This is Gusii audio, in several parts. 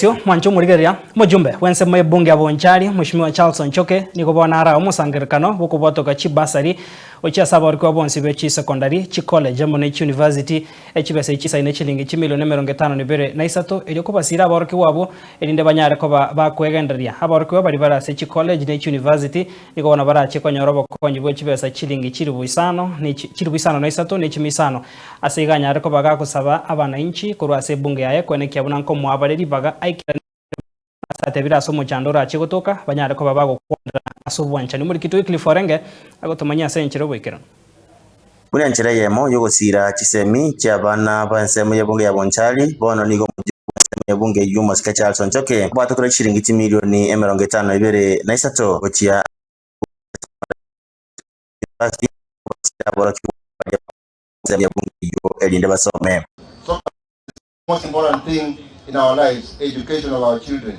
Bosio, mwanche omorigereria, omojumbe bw'ensemo y'ebunge ya Bonchari, Mweshimiwa Charles Onchoke, nigo bono arae omosangererekano bw'okobwatoka chibasari gochia ase aborokigwa bonsi be chisecondary, chicollege amo ne chiuniversity, echibesa echi chisaine chilingi chimilioni 52 na isato erio kobasira aborokigwa abwo erinde banyare koba bakwegendereria. Aborokigwa baria bare ase chicollege ne chiuniversity nigo bono barache konyora obokonyi bwe chibesa chilingi chilifu isano ne chilifu isano na isato ne chimia isano. Ase igo anyare koba gagosaba abanainchi korwa ase ebunge yaye koenekia buna nkomoa bare ribaga aikeranie ase atebire ase omochando orachie gotoka, banyare koba bagokwanera ase obwanchani. Omorikiti Wycliffe Orenge agotomanyia ase enchera oboikeranu. Buna enchera eyemo y'ogosiira chisemi chi'abana b'ensemo y'ebunge ya Bonchari, bono nigo omojumbe bw'ensemo y'ebunge eyio omosike Charles Onchoke abwatokire chiringi chimilioni 52 gochia ase aborokigwa baria ensemo eyio erinde basome. So most important thing in our lives, education of our children.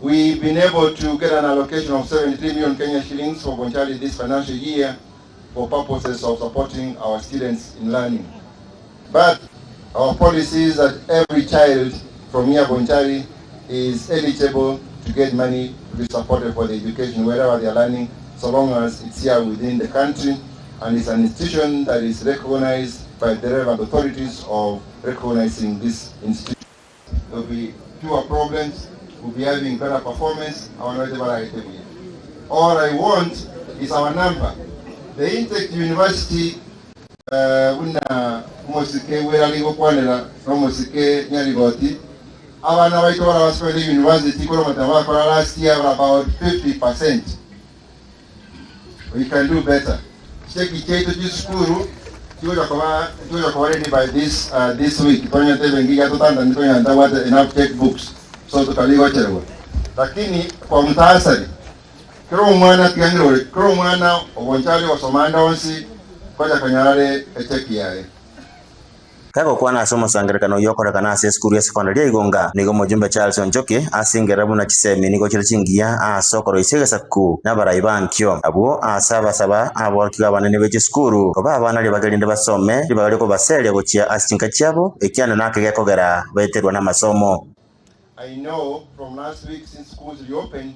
We've been able to get an allocation of 73 million Kenya shillings for Bonchari this financial year for purposes of supporting our students in learning. But our policy is that every child from here Bonchari is eligible to get money to be supported for the education wherever they are learning, so long as it's here within the country and it's an institution that is recognized by the relevant authorities of recognizing this institution. There will be fewer problems, we'll be having better performance, our All I want is our number. The intake university buna omosike bwerari gokwanera na omosike Nyarigoti abana baito bara basomete university kore omatemo bakora last year were about 50%. We can do better. Cheki chiaito chisukuru chigocha koba chigocha koba ready by this this week tonyete ebenki iga totantani tonyara ntabwate enough check books so tokarigocherwa lakini kwa mutasari kera omwana tiga ng'irore kera omwana obonchari ogosoma ande onsi konya konyora are echeki yaye. Kagokwana ase omosangererekano oyio okorekana ase esukuru ya sekondari ya Igonga, nigo omojumbe Charles Onchoke asingerera buna chisemi nigo chire chingiya ase okoroisia egesaku na abarai ba nkio. Abwo ase abasaba aborokigwa abanene be chisukuru koba abana ribaga erinde basome ribaga riokobaseria gochia ase chinka chiabo, ekianda nake gekogera baeterwa namasomo. I know from last week since schools reopened,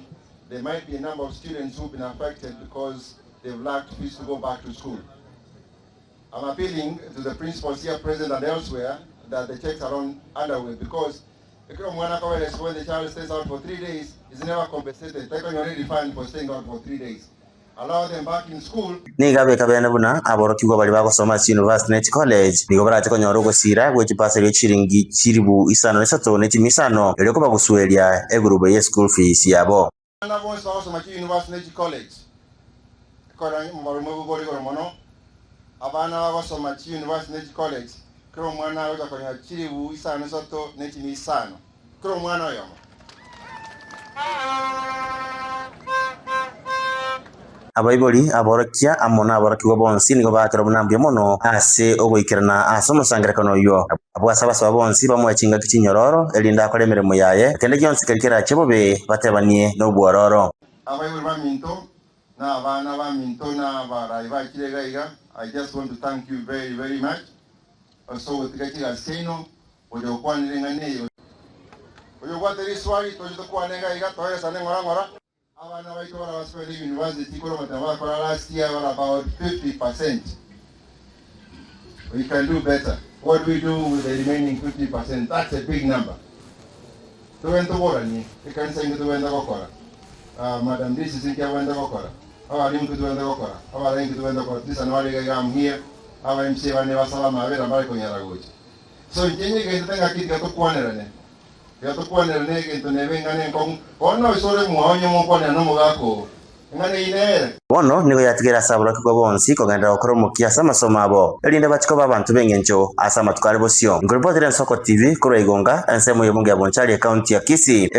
there might be a number of students who've been affected because they've lacked fees to go back to school. I'm appealing to the principals here present and elsewhere that the checks are on underway because ekero omwana akobera when the child stays out for 3 days is never compensated. Take on your refund for staying out for 3 days. Allow them back in school. Nigo abeka bene buna aborokigwa baria bagosoma ase university ne chicollege nigo barache konyora ogosira gwe chibasari ya chiringi chilifu isano na isato ne chimia isano erio kobagusueria egurube ye school fees yabo. Abana bonsi bagosoma chi university ne chi college ekora mbarumwe bugoro igoro mono abana bagosoma chi university ne chi college kera omwana agocha konyora chilifu isano isato ne chimia isano kera omwana oyomo. Abaibori, aborokia, amo naborokigwa bonsi nigo baakerwa buna mbuya mono ase ogoikerana ase omosangererekano oyio. Abwo ase abasaba bonsi bamoe chingaki chinyororo, erinde akore emeremo yaye, na kende gionsi keria kerache bobe batebanie nobwororo. Abaibori baminto na abana baminto na abarai bachire iga iga, I just want to thank you very very much ase ogotiga chigasi chiaino gocha gokwanera eng'ana eye. Oyo obwate riswali toche tokwane iga iga toeresane ng'ora ng'ora. Abana baito bara basomete university kore omatemo bakora last year were about 50%. We can do better. What do we do with the remaining 50%? That's a big number. Togende toboranie ekanisa inde togenda gokora Madam DCC nkiagwenda gokora abarimu togenda gokora abarengi togenda gokora tisana bari iga iga I'm here aba MCA bane basaba amabera mbare konyara gocha so inche nyegente ng'aki tiga tokwanerane tiga tokwanerane egento nebe eng'ana enkong'u bono isore mwaonye mokwanera na omogaka oo eng'ana eyio nere. Bono nigo yatigaire ase aborokigwa bonsi kogenderera gokora omokia ase amasomo abo, erinde bachie koba abanto b'engencho ase amatuko are bosio. Nkoripotera Ensoko TV korwa Igonga, ensemo y'ebunge ya Bonchari, ekaunti ya Kisii.